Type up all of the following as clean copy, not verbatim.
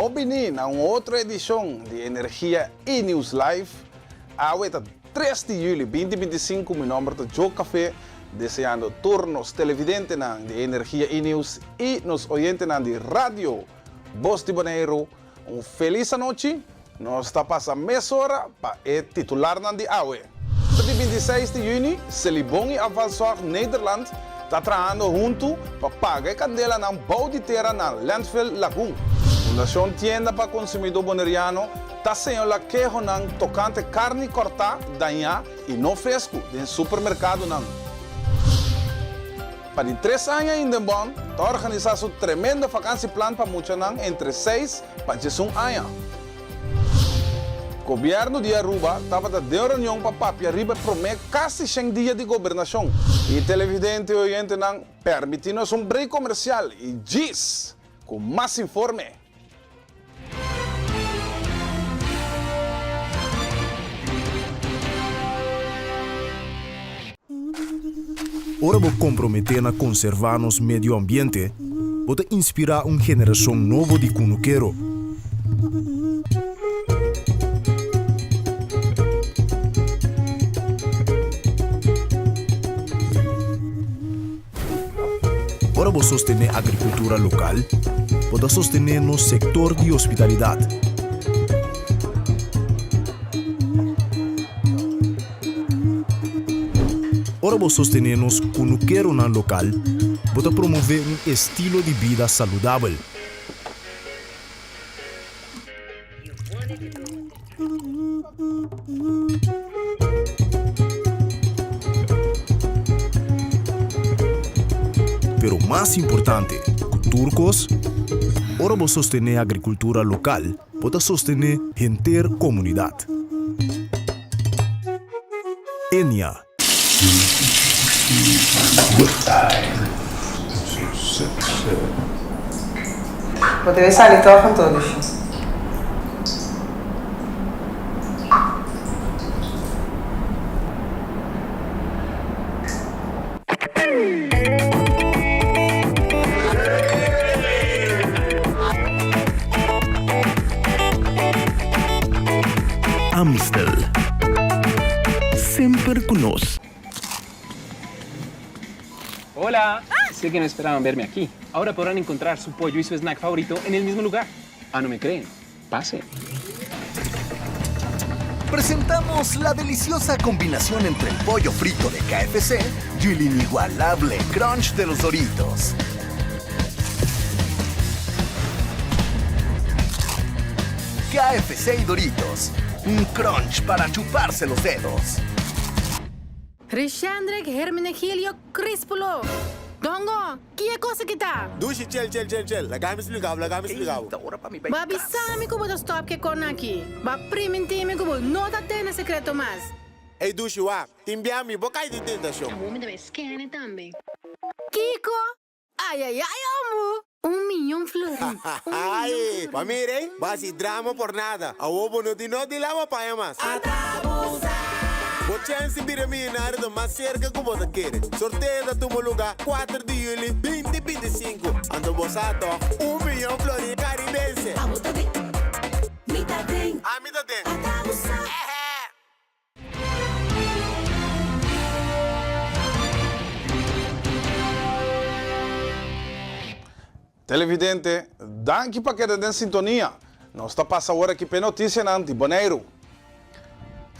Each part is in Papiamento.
Bon bini na un otro edishon di Energia E News Live. Awe ta tres di juli binti binti sinku, mi nomber ta Joe Café, deseando tur nos televidentenan di Energia E News i nos oyentenan di Radio Bos di Boneiru un felis anochi. Nos ta pasa mesora pa e titularnan di awe. Di 26 di yüni, Selibon i Afvalzorg Nederland ta trahando huntu pa paga e kandelanan bou di tera na Landfill Lagoon. Fundashon Tienda pa Konsumidó Boneriano ta señalá kehonan tokante karni kòrtá, dañá i no fresku den supermerkadonan. Pa di tres aña Indebon ta organisá su tremendo vakansieplan pa muchanan entre seis pa djesun aña. Gobièrnu di Aruba tabata den reunion pa papia riba e promé kasi shen dia di gobernashon. E televidente i oyentenan pèrmití nos un break komersial i djis ku mas informe. Ora bo komprometé na konservá nos medio ambiente, bo ta inspirá un generashon nobo di kunukero. Ora bo sostené agrikultura lokal, bo ta sostené nos sektor di hospitalidat. Ora bo sostené nos kunukeronan lokal, bo ta promové un estilo di bida saludabel. Pero mas importante ku tur kos, ora bo sostené agrikultura lokal, bo ta sostené henter komunidat. Enia. Bo debe sali tòg anto, Lushi. Amstel. Semper cu nos. Hola! Sé que no esperaban verme aquí. Ahora podrán encontrar su pollo y su snack favorito en el mismo lugar. Ah, no me creen? Pase. Presentamos la deliciosa combinación entre el pollo frito de KFC y el inigualable crunch de los Doritos. KFC y Doritos, un crunch para chuparse los dedos. Rishendrick Hermenegilio Crispulo! Dongo, ki e kos aki ta? Dushi, chel, chel, chel, chel. Laga mi splika bo, laga mi splika bo. Bo a bisa mi ku bo ta stòp ku e kon aki. Bo a primintí mi ku bo no ta tene sekreto mas. Ey, Dushi, wak, tin bia mi, bo kai den tentashon. Awor mi ta bai skène tambe. Kiko? Ayayay omu! Un miyon florin, un miyon florin. Pa mira ey, bo hasi drama por nada. Awor bo no tin no di laba paña mas. Bo chèns di bira miyonario ta mas serka ku bo ta kere. Sorteo ta tuma lugá kuater di yuli binti binti sinku. Anto bo sa tòg, un miyon florin karibense. Abo ta den, mi ta den. Ami ta den. Televidente, danki pa keda den sintonia. Nos ta pasa awor aki p'e notisianan di Boneiru.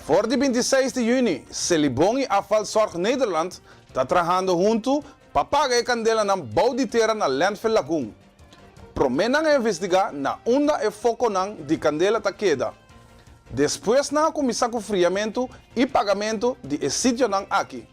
For di 26 di yüni, Selibon i Afvalzorg Nederland ta trahando huntu pa paga e kandelanan bou di tera na Landfill Lagoon. Promé nan a investigá na unda e fokonan di kandela ta keda. Despues nan a kuminsá ku friamentu i pagamentu di e sitionan aki.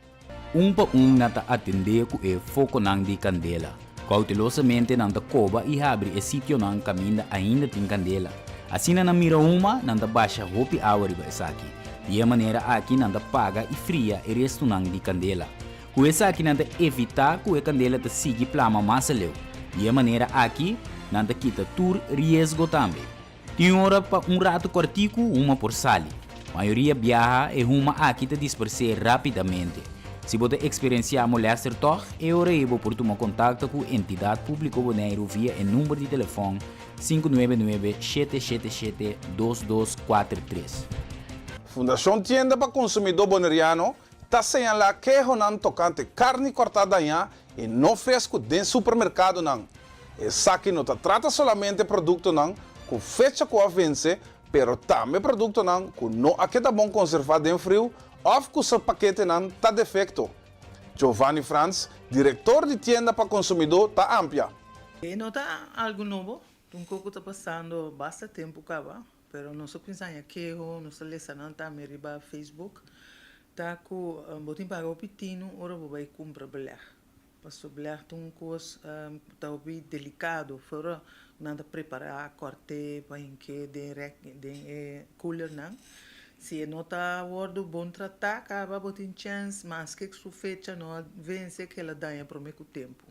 Un pa un nan ta atendé ku e fokonan di kandela. Koutelosamente nan ta koba i habri e sitionan kaminda ainda tin kandela. Asina nan mira huma, nan ta basha hopi awa riba esaki. Di e manera aki nan ta paga i fria e restunan di kandela. Ku esaki nan ta evitá ku e kandela ta sigui plama mas aleu. Di e manera aki nan ta kita tur riesgo tambe. Tin ora pa un ratu kòrtiku huma por sali. Mayoria biaha e huma aki ta dispersé rápidamente. Si bo ta eksperensiá molèster tòg, e ora ei bo por tuma kontakto ku Entidat Públiko Boneiru via e number di telefòn 599 777 2243. Fundashon Tienda pa Konsumidó Boneriano ta señalá kehonan tokante karni kòrtá dañá i no fresku den supermerkadonan. Esaki no ta trata solamente produktonan ku fecha ku a vense, pero tambe produktonan ku no a keda bon konservá den friu òf ku su paketenan ta defekto. Giovanni Frans, direktor di Tienda pa Konsumidó ta amplia. E no ta algu nobo, ta un kos ku ta pasando basta tempu kaba, pero nos a kuminsá haña keho, nos ta lesa nan tambe riba Facebook, ta ku bo tin paga hopi tinu ora bo bai kumpra beleg. Pasobra beleg ta un kos ku ta hopi delikado, for nan ta prepará, kòrt'é pa hink'é den rèk, den e kulernan. Si e no ta wòrdu bon tratá kaba bo tin chèns maske su fecha no a vense ku el a daña promé ku tempu.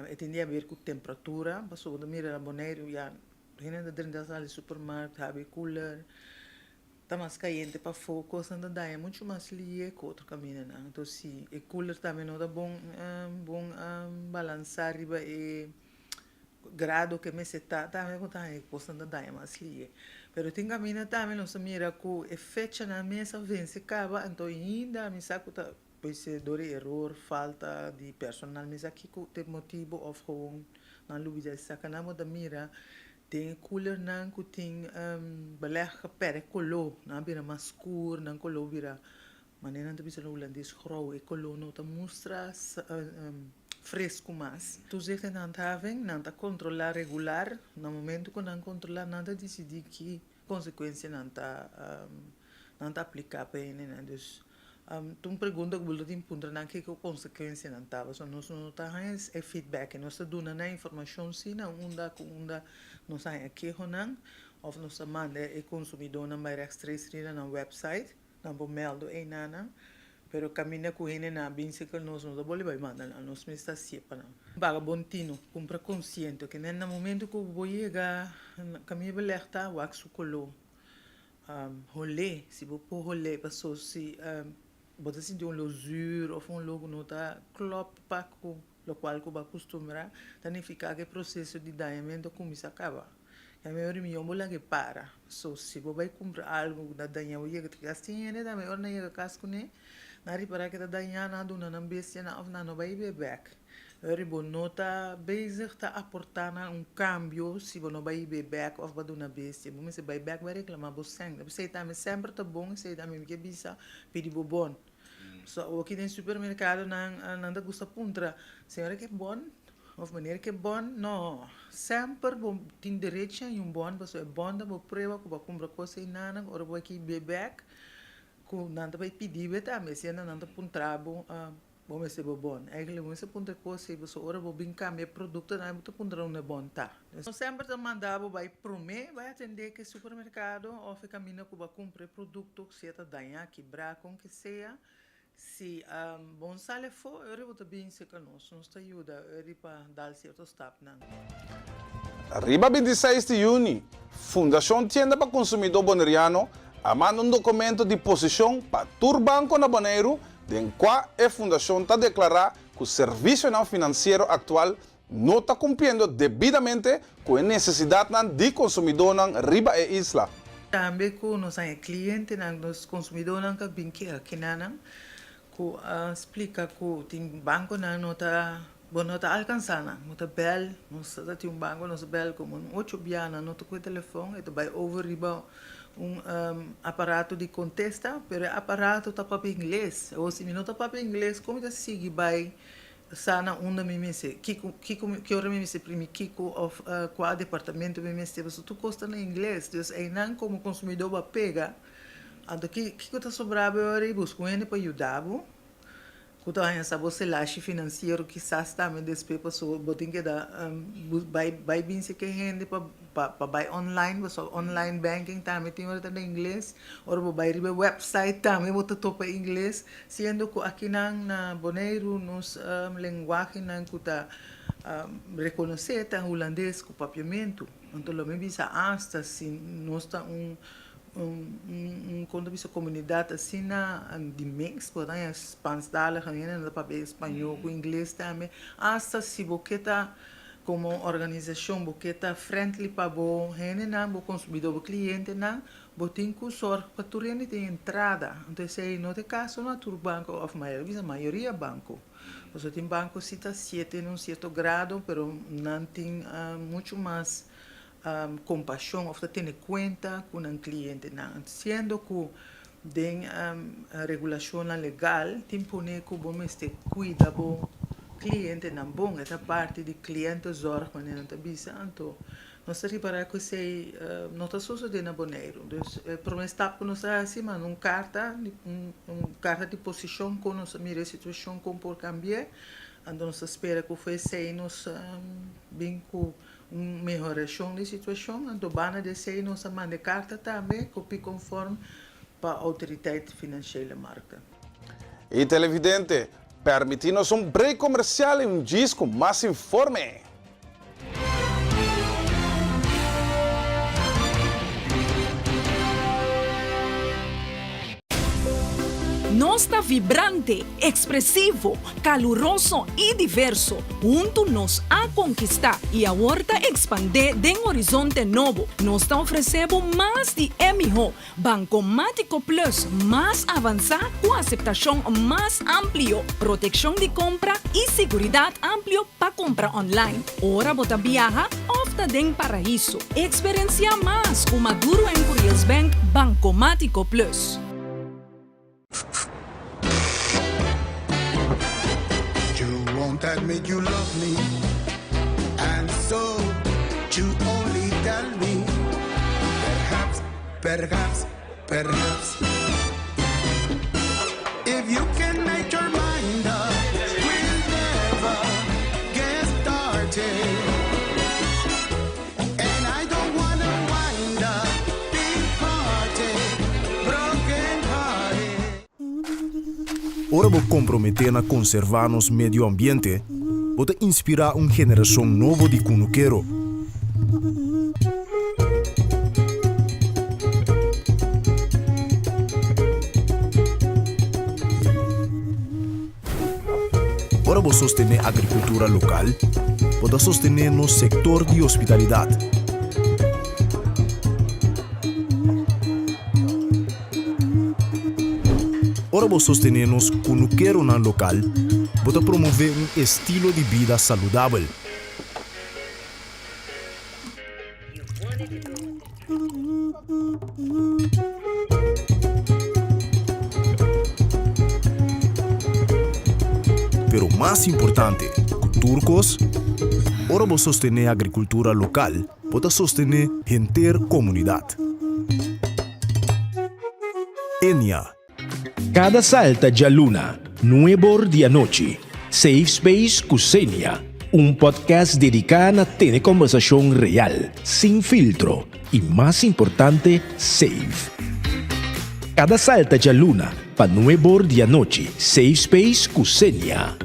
E tin di haber ku temperatura, pasobra bo ta mira na Boneiru ya hende ta drenta sali supermarkt, habri kuler, ta mas kayente pafó, kosnan ta daña muchu mas lie ku otro kamindanan. Anto si e kuler tambe no ta bon bon balansá riba e grado ku e mester ta, tambe bo ta haña ku kosnan ta daña mas lie. Pero tin kaminda tambe nos ta mira ku e fechanan mes a vense kaba, anto ainda mi sa ku ta Pues dor di eror, falta di personal mi sa kiko ta e motibo of gewoon nan lubida esaki. Nan bo ta mira den e coolernan cu tin beleg a perde colo, nan a bira mas scur, nan colo bira manera nan ta bisa na hulandes grauw, e colo no ta mustra fresco mas. Toezicht en handhaving, nan ta controla regular, na momento cu nan controla nan ta dicidi ki consecuencia nan ta nan ta aplica pa hendenan. Dus Ta un pregunta ku bo lo tin puntra nan kiko konsekuensianan ta pasobra nos no ta haña e feedback nos ta duna nan informashon si na unda ku unda nos a haña kehonan òf nos ta manda e konsumidónan bai rechtstreeks riba nan website nan por mèldu einanan pero kaminda ku hendenan a bin serka nos no ta bolbe bai manda nan nos mes ta hasié pa nan. Paga bon tino, kumpra konsiente ke na momento ku bo yega kaminda beleg ta wak su koló. Holé, si bo por holé paso si bo ta sinti un lo zuur of un lo ku no ta klòp pa ku lokual ku bo a kustumbrá, ta nifiká ku e proseso di dañamentu a kuminsá kaba. Ya mehor di mion bo laga e para. So si bo bai kumpra algu ku ta dañá bo yega te kas tin hende tambe ora nan yega kas kuné nan ripará ku e ta dañá nan a duna nan bestianan òf nan no bai hib'é bèk. Eri bo no ta bezig ta aportá na un kambio si bo no bai hib'é bèk òf bo a duna bestia. Bo mester bai bèk bai reklamá bo sèn. Esei tambe semper ta bon, esei tambe mi ke bisa, pidi bo bon. So awoki den supermerkado nan nan ta gusta puntra, señora ke bon òf meneer ke bon? No, semper bo tin derechi a un bon pasobra e bon ta bo prueba ku bo a kumpra kos einanan ora bo a hib'é bèk ku nan ta bai pidi bo tambe, siendo nan ta puntra bo. Bo mester bo bon. Eigenlijk bo mester puntra e kos ei pasobra ora bo bin kambia e produktonan bo ta puntra unda e bon ta. Nos semper ta manda bo bai promé bai atendé ku e supermerkado òf e kaminda ku bo a kumpra e produkto si e ta dañá, kibrá, kon ke sea. Si bo no sali afó e ora bo ta bin serka nos. Nos ta yuda ora pa dal sierto stapnan. Riba 26 di yüni, Fundashon Tienda pa Konsumidó Boneriano a manda un dokumento di posishon pa tur banko na Boneiru den kua e fundashon ta deklará ku servisionan finansiero aktual no ta kumpliendo debidamente ku e nesesidatnan di konsumidónan riba e isla. Tambe ku nos haña klientenan, nos konsumidónan ka bin keha kinanan ku a splika ku tin bankonan no ta bo no ta alkansá nan, bo ta bèl, nos ta tin un banko nos ta bèl komo un ocho bia nan no ta kohe telefòn, e ta bai over riba un aparato di kontesta, pero e aparato ta papia ingles, awor si mi no ta papia ingles kon mi ta sigui bai sa na unda mi mester, kiko kiko ki ora mi mester primi kiko òf kua departamento mi mester, pasobra tur kos ta na ingles, dus einan komo konsumidó bo a pega. Anto ki kiko ta sobra bo ora i buska un hende pa yuda bo ku ta haña sa bo selashi finansiero kisas tambe despues pasobra bo tin keda bai bai binse ke hende pa pa bai online pasobra online banking tambe tin ora ta na ingles ora bo bai riba e website tambe bo ta topa ingles siendo ku akinan na Boneiru nos lenguahenan ku ta rekonosé ta hulandes ku papiamentu anto lo mi bisa asta si nos ta un. Un un kon ta bisa komunidat asina di mix bo ta haña spanstalige hende nan ta papia spañó ku ingles tambe asta si bo ke ta komo organisashon bo ke ta friendly pa bo hendenan bo konsumidó bo klientenan bo tin ku sòrg pa tur hende tin entrada anto esei no ta e kaso na tur banko òf bisa mayoria banko pasobra tin banko si ta siete en un sierto grado pero nan tin muchu mas kompashon òf ta tene kuenta ku nan klientenan. Siendo ku den regulashonnan legal tin pone ku bo mester kuida bo klientenan bon, e ta parti di cliëntenzorg manera nan ta bisa, anto nos ta ripará ku esei no ta sosodé na Boneiru. Dus e promé stap ku nos a hasi manda un karta, un karta di posishon kon nos a mira e situashon kon por kambi'é, anto nos ta spera ku for esei nos bin ku Un mehorashon di situashon, anto banda di esei nos a manda e karta tambe kopie konform pa Autoriteit Financiële Markten. Y televidente, permiti nos un break comercial y un djis cu mas informe. Nos ta vibrante, ekspresivo, kaluroso i diverso. Huntu nos a konkistá i awor ta ekspandé den horizonte nobo. Nos ta ofresé bo mas di e mihó Bankomátiko Plus mas avansá ku aseptashon mas amplio, protekshon di kompra i siguridat amplio pa kumpra online ora bo ta biaha òf ta den paraiso. Eksperensiá mas ku Maduro en Curiels Bank Bankomátiko Plus. You won't admit you love me And so you only tell me Perhaps, perhaps, perhaps If you can make your mind up We'll never get started And I don't wanna wind up Departed, broken hearted Ora bo komprometé na konservá nos medio ambiente, bo ta inspirá un generashon nobo di kunukero. Ora bo sostené agrikultura lokal, bo ta sostené nos sektor di hospitalidat. Ora bo sostené nos kunukeronan lokal, bo ta promové un estilo di bida saludabel. Pero mas importante ku tur kos, ora bo sostené agrikultura lokal, bo ta sostené henter komunidat. Enia. Kada salta djaluna, nuebor di anochi, Safe Space ku Xenia, un podcast dediká na tene kòmbersashon real, sin filtro i mas importante, safe. Kada salta djaluna pa nuebor di anochi, Safe Space ku Xenia.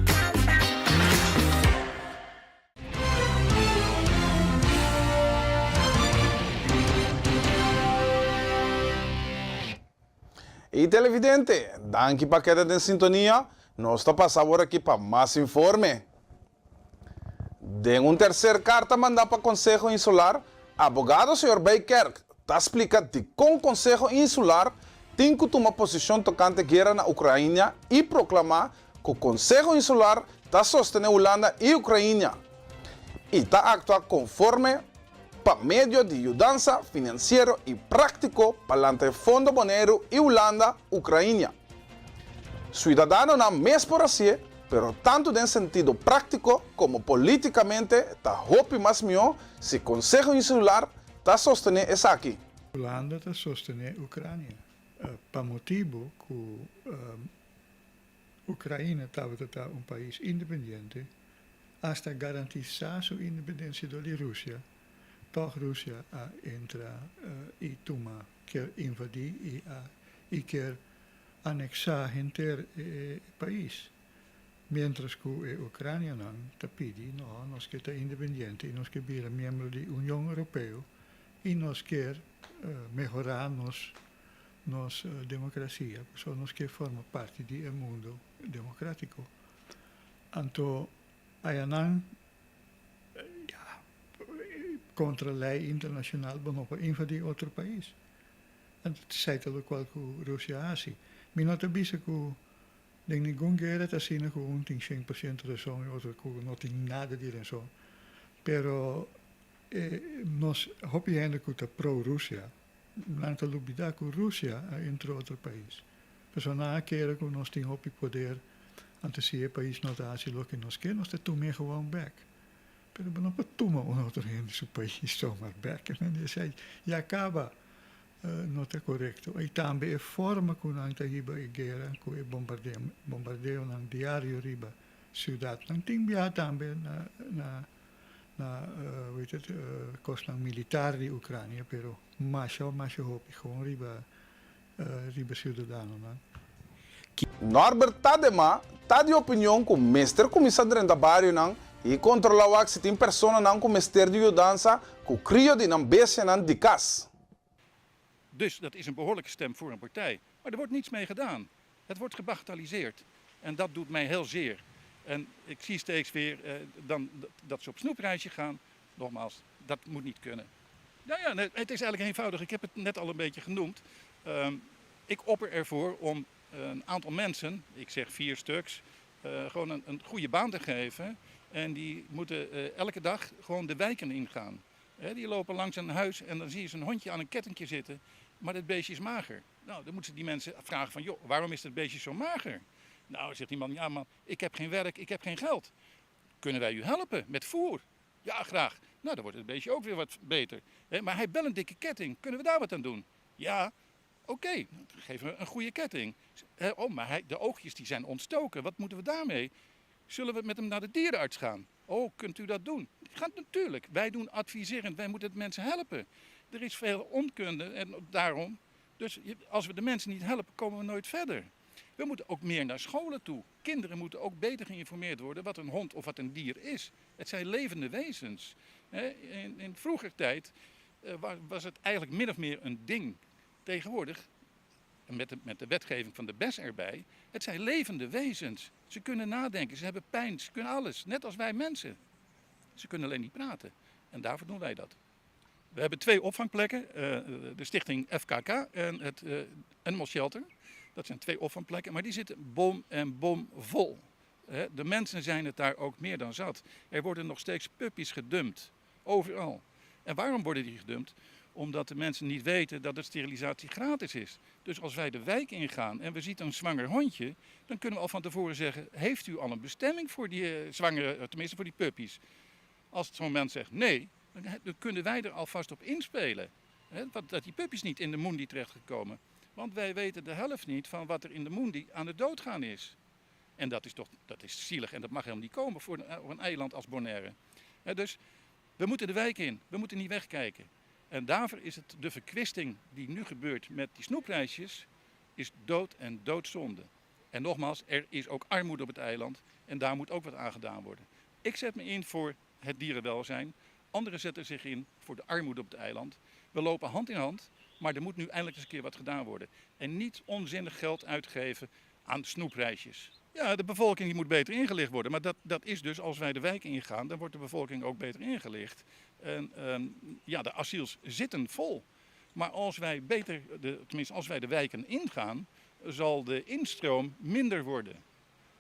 Y televidente, danki pa keda den sintonia, nos ta pasa awor aki pa mas informe. Den un tercer carta manda pa Conseho Insular, abogado señor Bijkerk ta splica dicon Conseho Insular tin cu tuma posicion tocante guera na Ucrania y proclama cu Conseho Insular ta sostene Hulanda y Ucrania y ta actua conforme pa medio di yudansa finansiero i práktiko pa lanta e Fondo Boneiru i Hulanda Ukrainia. Suidadanonan mes por hasié, pero tantu den sentido práktiko komo polítikamente ta hopi mas mihó si Konseho Insular ta sostené esaki. Hulanda ta sostené Ukrania pa motibu ku Ukraina tabata ta un pais independiente, hasta garantisá su independensia dor di Rusia, tòg Rusia a entra i tuma, kier invadí i a i kier aneksá henter e pais. Miéntras ku e ukranianan ta pidi, no, nos ke ta independiente i nos ke bira miembro di Union Europeo. I nos kier mehorá nos nos demokrasia, pasobra nos kier forma parti di e mundo demokratiko. Anto ayanan ya kontra lei internashonal bo no por invadí otro pais. Anto esei ta lokual ku Rusia a hasi. Mi no ta bisa ku Den ningun guera ta asina ku un tin shen por shento rason i otro ku no tin nada di rason. Pero e nos hopi hende ku ta pro Rusia, nan ta lubida ku Rusia a entra otro pais. Pasobra nan a kere ku nos tin hopi poder, anto si e pais no ta hasi loke nos ke, nos ta tum'é gewoon bek. Pero bo no por tuma un otro hende su pais zomaar bek. Esei ya kaba. No ta korekto. I tambe e forma ku nan ta hiba e guera ku e bombardeonan diario riba siudatnan tin biaha tambe na na na hoe heet het kosnan militar di Ukrania pero masha masha hopi gewoon riba riba siudadanonan. Norbert Tadema ta di opinion ku mester kuminsá drenta barionan i kontrolá wak si tin personanan ku mester di yudansa ku krio di nan bestianan di kas. Dus dat is een behoorlijke stem voor een partij. Maar er wordt niets mee gedaan. Het wordt gebagatelliseerd. En dat doet mij heel zeer. En ik zie steeds weer eh, dan, dat ze op snoepreisje gaan. Nogmaals, dat moet niet kunnen. Nou ja, het is eigenlijk eenvoudig. Ik heb het net al een beetje genoemd. Ehm, ik opper ervoor om een aantal mensen, ik zeg vier stuks, eh, gewoon een, een goede baan te geven. En die moeten eh, elke dag gewoon de wijken ingaan. die lopen langs een huis en dan zie je zo'n hondje aan een kettingje zitten. Maar dat beestje is mager. Nou, dan moeten ze die mensen vragen van, joh, waarom is dat beestje zo mager? Nou, zegt die man, ja man, ik heb geen werk, ik heb geen geld. Kunnen wij u helpen met voer? Ja, graag. Nou, dan wordt het beestje ook weer wat beter. Maar hij heeft wel een dikke ketting. Kunnen we daar wat aan doen? Ja, oké, okay, geven we een goede ketting. Oh, maar hij, de oogjes die zijn ontstoken. Wat moeten we daarmee? Zullen we met hem naar de dierenarts gaan? Oh, kunt u dat doen? Gaat natuurlijk. Wij doen adviserend. Wij moeten het mensen helpen. Er is veel onkunde en daarom. Dus als we de mensen niet helpen, komen we nooit verder. We moeten ook meer naar scholen toe. Kinderen moeten ook beter geïnformeerd worden wat een hond of wat een dier is. Het zijn levende wezens. In, in vroeger tijd eh, was het eigenlijk min of meer een ding. Tegenwoordig, met de, met de wetgeving van de BES erbij, het zijn levende wezens. Ze kunnen nadenken, ze hebben pijn, ze kunnen alles. Net als wij mensen. Ze kunnen alleen niet praten. En daarvoor doen wij dat. We hebben twee opvangplekken, eh, de stichting FKK en het eh, Animal Shelter. Dat zijn twee opvangplekken, maar die zitten bom en bom vol. De mensen zijn het daar ook meer dan zat. Er worden nog steeds puppies gedumpt, overal. En waarom worden die gedumpt? Omdat de mensen niet weten dat de sterilisatie gratis is. Dus als wij de wijk ingaan en we zien een zwanger hondje, dan kunnen we al van tevoren zeggen: Heeft u al een bestemming voor die eh, zwangere, eh, tenminste voor die puppies? Als zo'n mens zegt nee, dan kunnen wij er alvast op inspelen. dat die puppies niet in de Mundi terechtgekomen. Want wij weten de helft niet van wat er in de Mundi aan de doodgaan is. En dat is toch dat is zielig en dat mag helemaal niet komen voor een, een eiland als Bonaire. dus we moeten de wijk in, we moeten niet wegkijken. En daarvoor is het de verkwisting die nu gebeurt met die snoepreisjes, is dood en doodzonde. En nogmaals, er is ook armoede op het eiland en daar moet ook wat aan gedaan worden. Ik zet me in voor het dierenwelzijn. Anderen zetten zich in voor de armoede op het eiland. We lopen hand in hand, maar er moet nu eindelijk eens een keer wat gedaan worden. En niet onzinnig geld uitgeven aan snoepreisjes. Ja, de bevolking die moet beter ingelicht worden. Maar dat, dat is dus als wij de wijk ingaan, dan wordt de bevolking ook beter ingelicht. En ehm, ja, de asiels zitten vol. Maar als wij beter, de, tenminste als wij de wijken ingaan, zal de instroom minder worden.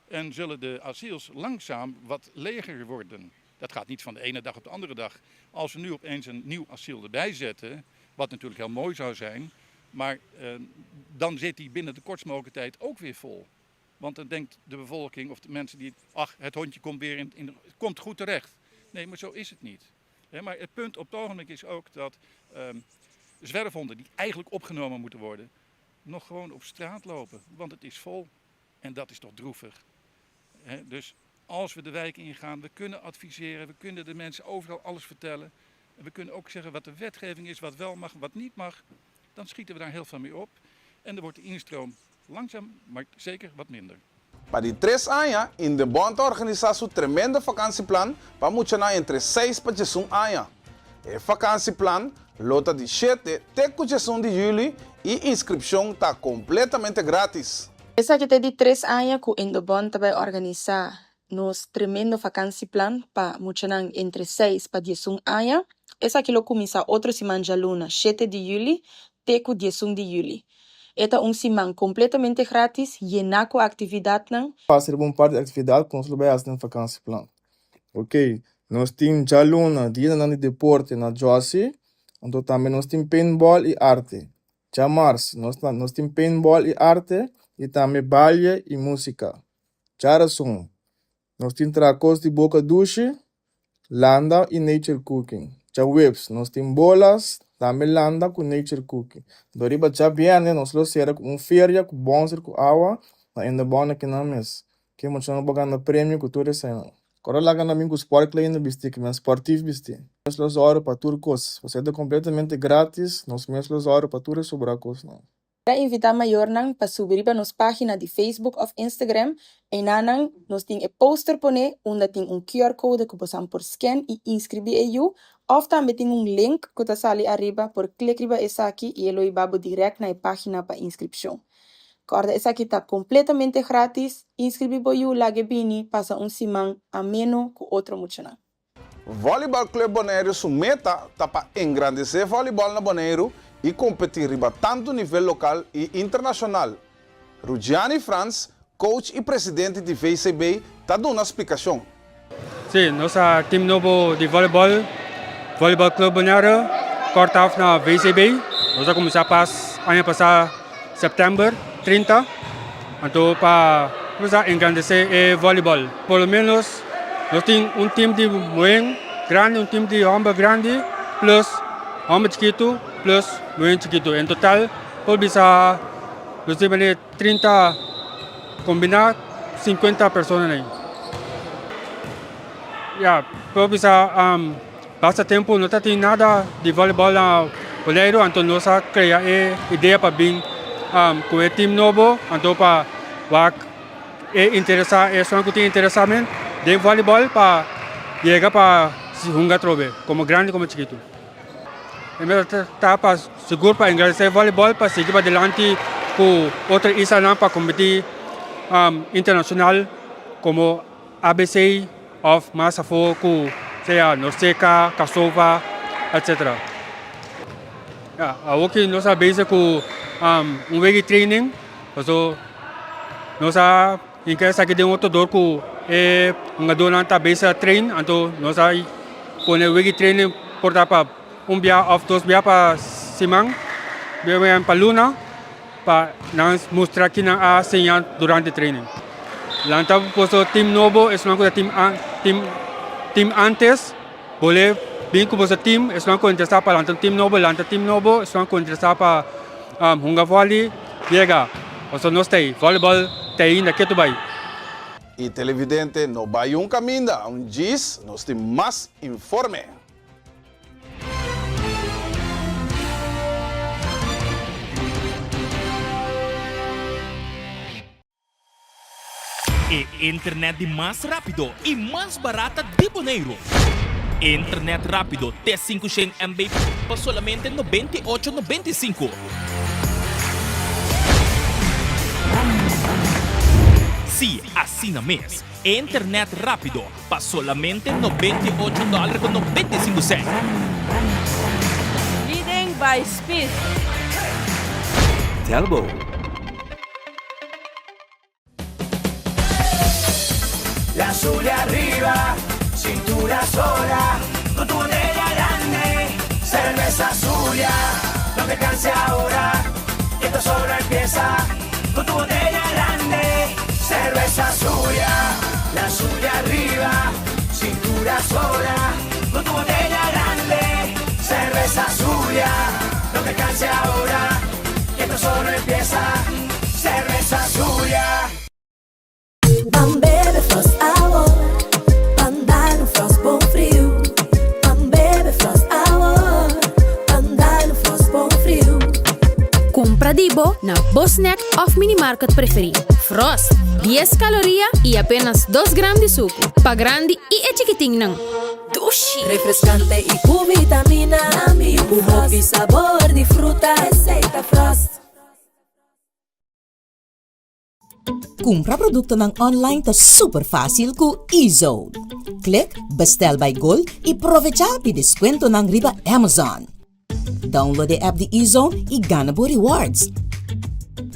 En zullen de asiels langzaam wat leger worden. Dat gaat niet van de ene dag op de andere dag. Als we nu opeens een nieuw asiel erbij zetten, wat natuurlijk heel mooi zou zijn, maar eh, dan zit die binnen de kortst mogelijke tijd ook weer vol. Want dan denkt de bevolking of de mensen die, ach, het hondje komt weer in, in komt goed terecht. Nee, maar zo is het niet. maar het punt op het ogenblik is ook dat um, zwerfhonden die eigenlijk opgenomen moeten worden, nog gewoon op straat lopen. Want het is vol. En dat is toch droevig. dus als we de wijk ingaan, we kunnen adviseren, we kunnen de mensen overal alles vertellen. En we kunnen ook zeggen wat de wetgeving is, wat wel mag, wat niet mag. Dan schieten we daar heel veel mee op. En dan wordt de instroom langzaam, maar zeker wat minder. Pa di tres aña, Indebon ta organisá su tremendo vakansieplan pa muchanan entre seis pa djesun aña. E vakansieplan Lo ta di shete te ku djesun di yüli i inskripshon ta kompletamente grátis. Esaki ta e di tres aña ku Indobon ta bai organisá nos tremendo vakansieplan pa muchanan entre seis pa diesun aña. Esaki lo kuminsá otro siman djaluna shete di yüli te ku diesun di yüli. E ta un siman kompletamente grátis yená ku aktividatnan. Pasa riba un par di aktividat ku nos lo bai hasi den vakansieplan. Ok, nos tin djaluna dianan di deporte na Jossy, anto tambe nos tin paintball i arte. Djamars nos ta nos tin paintball i arte i tambe baile i músika. Djarason nos tin traha kos di boka dushi, landa i nature cooking. Djaweps nos tin bolas, tambe landa ku nature cooking. Anto riba djabièrnè nos lo sera ku un feria ku bònser ku awa na Indebon akinan mes. Ke muchanan lo por gana premio ku tur eseinan. Kòrda laga nan bin ku sportkleding bisti, ke men sportief bisti. Nos lo zòru pa tur kos. Pasobra e ta kompletamente gratis, nos mes lo zòru pa tur e sobrá kosnan. Ta invitá mayornan pa subi riba nos página di Facebook òf Instagram. Einanan nos tin e poster poné unda tin un QR code ku bosan por scan i inskribí e yu òf tambe tin un link ku ta sali ariba por klik riba esaki i e lo hiba bo dirèkt na e página pa inskripshon. Kòrda esaki ta kompletamente grátis, inskribí bo yu lag'e bini pasa un siman ameno ku otro muchanan. Volleyball Club Boneiru su meta ta pa engrandesé vòlibòl na Boneiru i kompetí riba tantu nivel lokal i internashonal. Rugiani Frans, coach i presidente di VCB, ta duna splikashon. Sí, nos a team nobo di volleyball, Volleyball Club Bonaire, kort af na VCB. Nos a kuminsá pas aña pasá sèptèmber 30, anto pa kuminsá engrandesé e volleyball. Por lo ménos nos tin un team di muhé grandi, un team di hòmber grandi plus hòmber chikitu plus muhé chikitu. En total por bisa nos tin manera 30 kombiná 50 persona ei. Ya, por bisa basta tempu no ta tin nada di volleyball na Boneiru, anto nos a krea e idea pa bin ku e team nobo, anto pa wak e interesá, esun ku tin interesá men den volleyball pa yega pa hunga atrobe, komo grandi komo chikitu. E meta ta pa sigur pa engrandesé volleyball pa sigui padilanti ku otro islanan pa kompetí internashonal komo ABC òf mas afó ku sea Norceca, Casova etcetera. Awoki nos a bezig ku un wiki training paso nos a Hinka esaki den otro dor ku e hungadónan ta bes a train, anto nos a pone wiki training por ta pa un bia òf dos bia pa siman, bia pa luna, pa nan mustra ki nan a siña durante training. Lanta boso team nobo, esnan ku ta team team team antes, bolbe bin ku boso team, esnan ku interesá pa lanta un team nobo, lanta team nobo, esnan ku interesá pa hunga vòli. Yega, pasobra nos ta ei. Volleyball ta ainda ketu bai. E televidente no bai un kaminda, un djis, nos tin mas informe. E internet di mas rápido i mas barata di Boneiru. Internet rápido te 500 MB pa solamente 98 95. Sí, asina mes. Internet rápido pa solamente 98 dòler ku 95 sènt. Leading by speed. Telbo. La Zulia arriba, cintura sola, con tu botella grande, cerveza Zulia, no te canses ahora, que esto solo empieza, con tu botella grande, cerveza Zulia, la Zulia arriba, cintura sola, con tu botella grande, cerveza Zulia, no te canses ahora, que esto solo empieza, cerveza Zulia. Ban bebe Frost awor, ban dal un Frost bon friu. Ban bebe Frost awor, ban dal un Frost bon friu. Kumpra di bo na bo snack òf minimarket preferí. Frost, dies kaloria i apenas dos gram di suku, pa grandi i e chikitinnan. Dushi! Refrescante y cu vitamina. Cu hopi sabor di fruta. Esey ta Frost. Kumpra produktonan online ta super fásil ku eZone. Klik Bestel by Gold i provechá di deskuentonan riba Amazon. Download e app di eZone i gana bo rewards.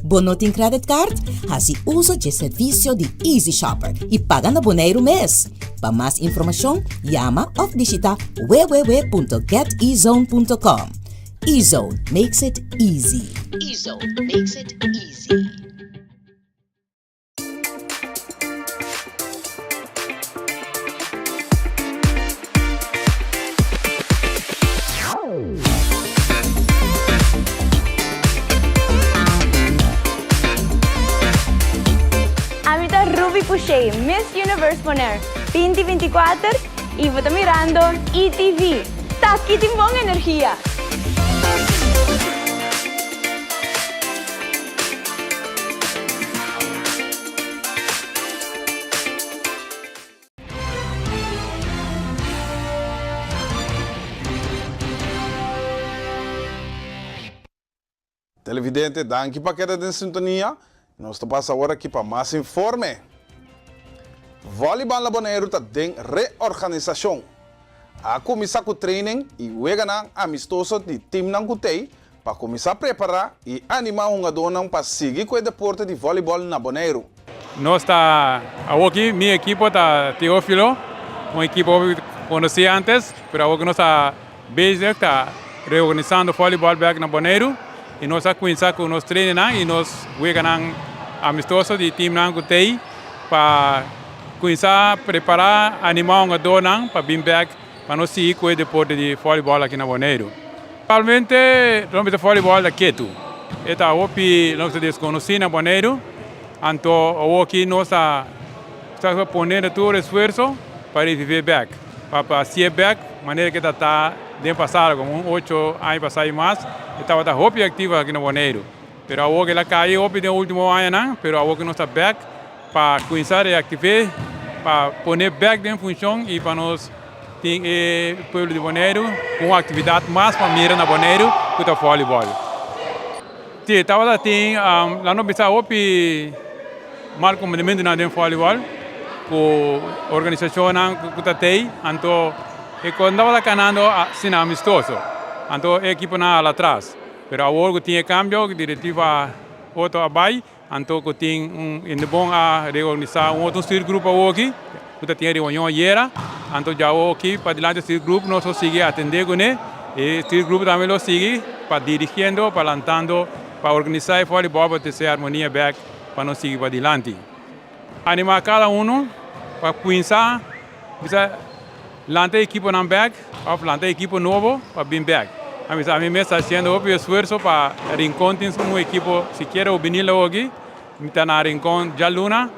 Bo no tin credit card? Hasi uso dje servisio di Easy Shopper i paga na Boneiru mes. Pa mas informashon, yama òf bishitá www.getezone.com. eZone makes it easy. eZone makes it easy. Ami ta Ruby Pouchet, Miss Universe Bonaire 2024 y bo ta mirando ETV. Taki tin bon energia! Televidente, danki pa keda den sintonia. Nos ta pasa awor aki pa mas informe. Volleybal na Boneiru ta den reorganisashon. A kuminsá ku training i weganan amistoso di timnan ku tei pa kuminsá prepará i animá hungadónan pa sigui ku e deporte di vòlibòl na Boneiru. Nos ta awoki, mi ekipo ta Teófilo, un ekipo hopi konosí antes, pero awoki nos ta bezig ta reorganisando vòlibòl bèk na Boneiru i nos a kuminsá ku nos trainingnan i nos weganan amistoso di timnan ku tei pa Kuminsá prepará animá hungadónan pa bin bèk pa nos sigui ku e deporte di vòlibòl aki na Boneiru. Aktualmente nos bisa vòlibòl ta ketu. E ta hopi nos ta deskonosí na Boneiru, anto awoki nos ta ta poniendo tur esfuerso pa reviv'é bèk, pa pa hasié bèk manera ke ta ta den pasado, komo un ocho aña pasá i mas e tabata hopi aktivo aki na Boneiru. Pero awor el a kai hopi den ultimo añanan, pero awor ku nos ta bèk pa kuminsá reaktiv'é, pa pon'é bèk den funshon i pa nos tin e pueblo di Boneiru ku un aktividat mas pa mira na Boneiru ku ta vòlibòl. Sí, tabata tin, laat nos bisa hopi mal komprendimentunan den vòlibòl ku organisashonnan ku ta tei, anto e kos no tabata kanando asina amistoso, anto e ekiponan a hala atras. Pero awor ku tin e kambio, direktiva otro a bai, anto ku tin un Indebon a reorganisá un otro stuurgroep awoki, ku ta tin e reunion ayera, anto djawoki padilanti e stuurgroep nos lo sigui atendé kuné, e stuurgroep tambe lo sigui pa dirigiendo, pa lantando, pa organisá e vòlibòl pa trese armonia bèk pa nos sigui padilanti. Animá kada uno pa kuminsá bisa lanta e ekiponan bèk òf lanta e ekipo nobo pa bin bèk. A bisa ami mes ta hasiendo hopi esfuerso pa Rincon tin un ekipo sikiera hubenil awoki. Mi ta na Rincon djaluna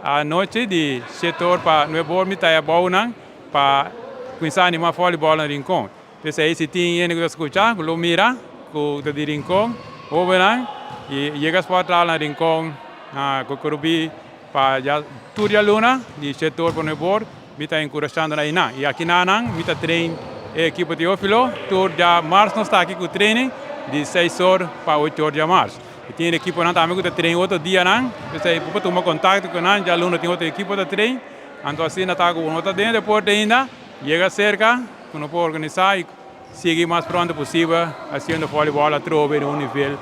anochi di shete or pa nuebe or mi ta e abounan pa kuminsá animá vòlibòl na Rincon. P'esei si tin hende ku ta skucha, ku lo mira ku ta di Rincon, hóbennan, i yega spòt traha na Rincon na Kokorubí pa ya tur djaluna di shete or pa nuebe or, mi ta enkurashando nan einan. I akinanan mi ta train e ekipo Teófilo tur djamars nos ta aki ku training di seis or pa ocho or djamars. I tin ekiponan tambe ku ta train otro dianan, p'esei bo por tuma kontakto ku nan, djaluna tin otro ekipo ta train, anto asina ta ku bo no ta den deporte ainda, yega serka. Ku no por organisá i sigui mas pronto posibel hasiendo vòlibòl atrobe na un nivel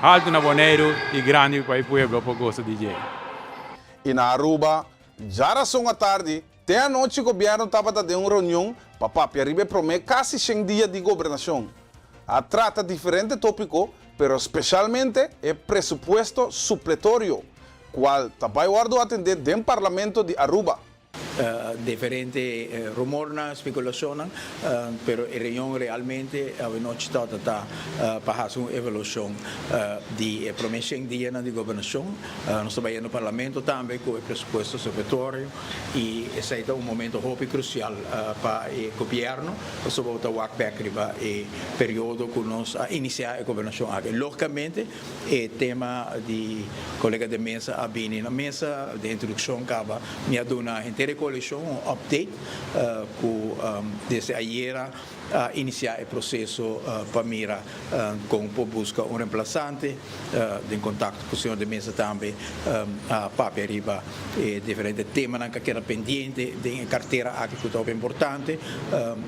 haltu na Boneiru i grandi pa e pueblo por gosa di dje. I na Aruba, djarason atardi te anochi gobièrnu tabata den un reunion pa papia riba e promé kasi shen dia di gobernashon. A trata diferente tópiko, pero speshalmente e presupuesto supletorio, kual ta bai wòrdu atendé den Parlamento di Aruba. Diferente rumornan, speculacionnan, pero e reunion realmente awenochi tabata ta pa haci un evaluacion di e prome shen dianan di gobernacion. Nos ta bayendo Parlamento tambe cu e presupuesto supletorio y esey ta un momento hopi crucial pa e gobierno pasobra bo ta wak bek riba e periodo cu nos a inicia e gobernacion aki. Logicamente E tema di colega de mesa a bini na mesa, den introduccion caba mi a duna henter e colega. koalishon un update ku desde ayera a inisiá e proseso pa mira kon por buska un remplasante. Den kontakto ku señor De Meza tambe a papia riba e diferente temanan ku a keda pendiente den e kartera aki ku ta hopi importante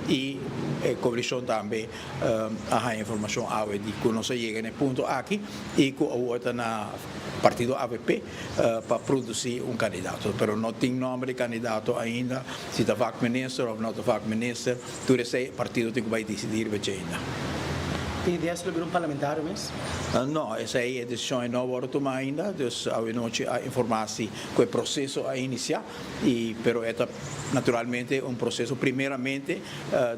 i e koalishon tambe a haña informashon awe di ku nos a yega na e punto aki i ku awor ta na partido avp pa produsí un kandidato. Pero no tin nòmber di kandidato ainda, si ta vakminister òf no ta vakminister. Tur esei e partido tin ku bai disidí riba dje ainda. Tin idea si lo bira un parlamentario mes? No, esei e desishon ei no a wòrdu tumá ainda, dus awenochi a informá si ku e proseso a inisiá i pero e ta naturalmente un proseso primeramente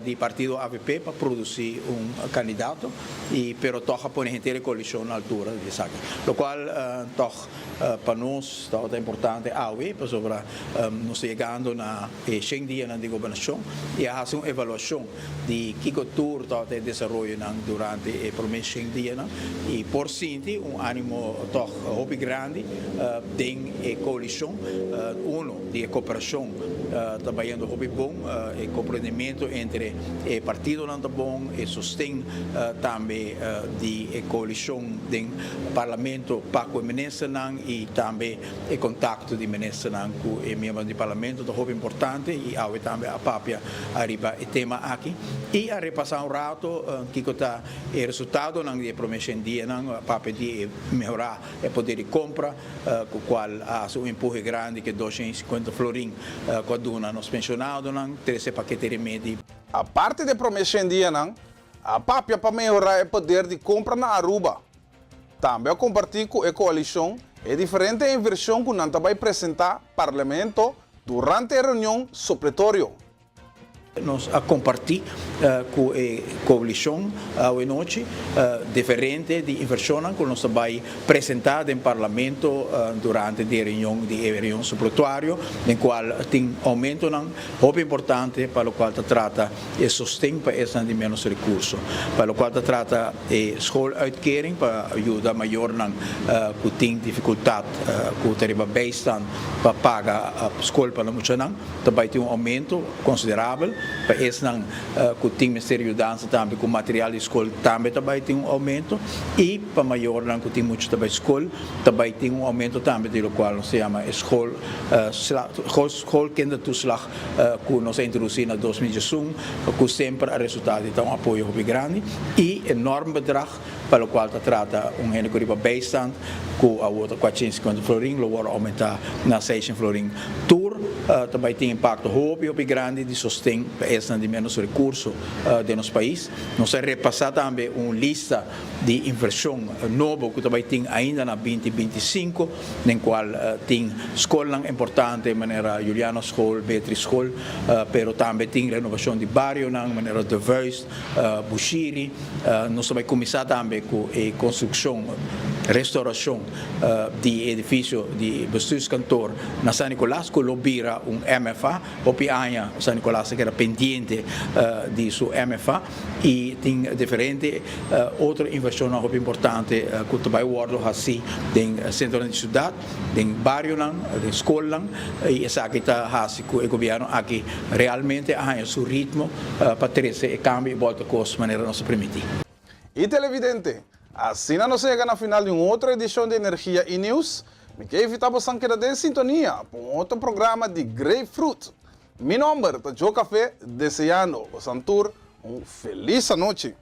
di partido avp pa produsí un kandidato i pero tòg a pone henter e koalishon na altura di esaki lokual tòg pa nos tabata importante awe pasobra nos ta yegando na e shen dianan di gobernashon i a hasi un evaluashon di kiko tur tabata e desaroyonan durante e promé shen dianan i por sinti un animo tòg hopi grandi den e koalishon. Uno di e koperashon ta bayendo hopi bon, e komprendimentu entre e partidonan ta bon, e sosten tambe di e koalishon den parlamento pa ku e ministernan i tambe E kontakto di ministernan ku e miembronan di parlamento ta hopi importante i awe tambe a papia ariba e tema aki i a repasá un rato kiko ta e resultadonan di e promé shen dianan. A papia di e mehorá e poder di kompra ku kual a hasi un empuhe grandi ku e 250 florin ku a duna nos penshonadonan, trese pakete remedi. Aparte di e promé shen dianan, a papia pa mehorá e poder di kompra na Aruba. Tambe a kompartí ku e koalishon e diferente invershon ku nan ta bai presentá Parlamento durante e reunion supletorio. Nos a kompartí ku e koalishon awenochi diferente di invershonnan ku nos ta bai presentá den Parlamento durante di e reunion di e reunion supletuario den kual tin oumentonan hopi importante pa lokual ta trata e sosten pa esnan di ménos rekurso. Pa lokual ta trata e schooluitkering pa yuda mayornan ku tin difikultat ku ta riba bijstand pa paga skol pa nan muchanan, ta bai tin un oumento konsiderabel. Pa esnan ku tin mester yudansa tambe ku material di skol tambe ta bai tin un oumento. I pa mayornan ku tin mucha ta bai skol ta bai tin un oumento tambe di lokual nos ta yama e school schoolkindertoeslag. ku nos a introdusí na 2011 ku semper a resultá di ta un apoyo hopi grandi i enorm bedrag pa lokual ta trata un hende ku riba bijstand ku awor ta 450 florin lo wòrdu oumentá na 600 florin. Tur ta bai tin impakto hopi hopi grandi di sosten pa esnan di ménos rekurso den nos pais. Nos a repasá tambe un lista di invershon nobo ku ta bai tin ainda na 2025 den kual tin skolnan importante manera Juliana School, Beatrice School, pero tambe tin renovashon di barionan manera De Vuist, Bushiri. Nos ta bai kuminsá tambe ku e konstrukshon, restaurashon di e edifisio di Bestuurskantoor na San Nicolas ku lo bira un MFA. Hopi aña San Nicolas a keda pendiente di su MFA i tin diferente otro invershonnan hopi importante ku ta bai wòrdu hasí den sentronan di siudat, den barionan, den skolnan i esaki ta hasi ku e gobièrnu aki realmente a haña su ritmo pa trese e kambio i bòlta kos manera nos a primintí. I televidente, asina nos a yega na final di un otro edishon di Energia i Nieuws. Mi ke invitá bosan keda den sintonia pa un otro programa di Grapefruit. Mi nomber ta Joe Café, deseando bosan tur un felis anochi.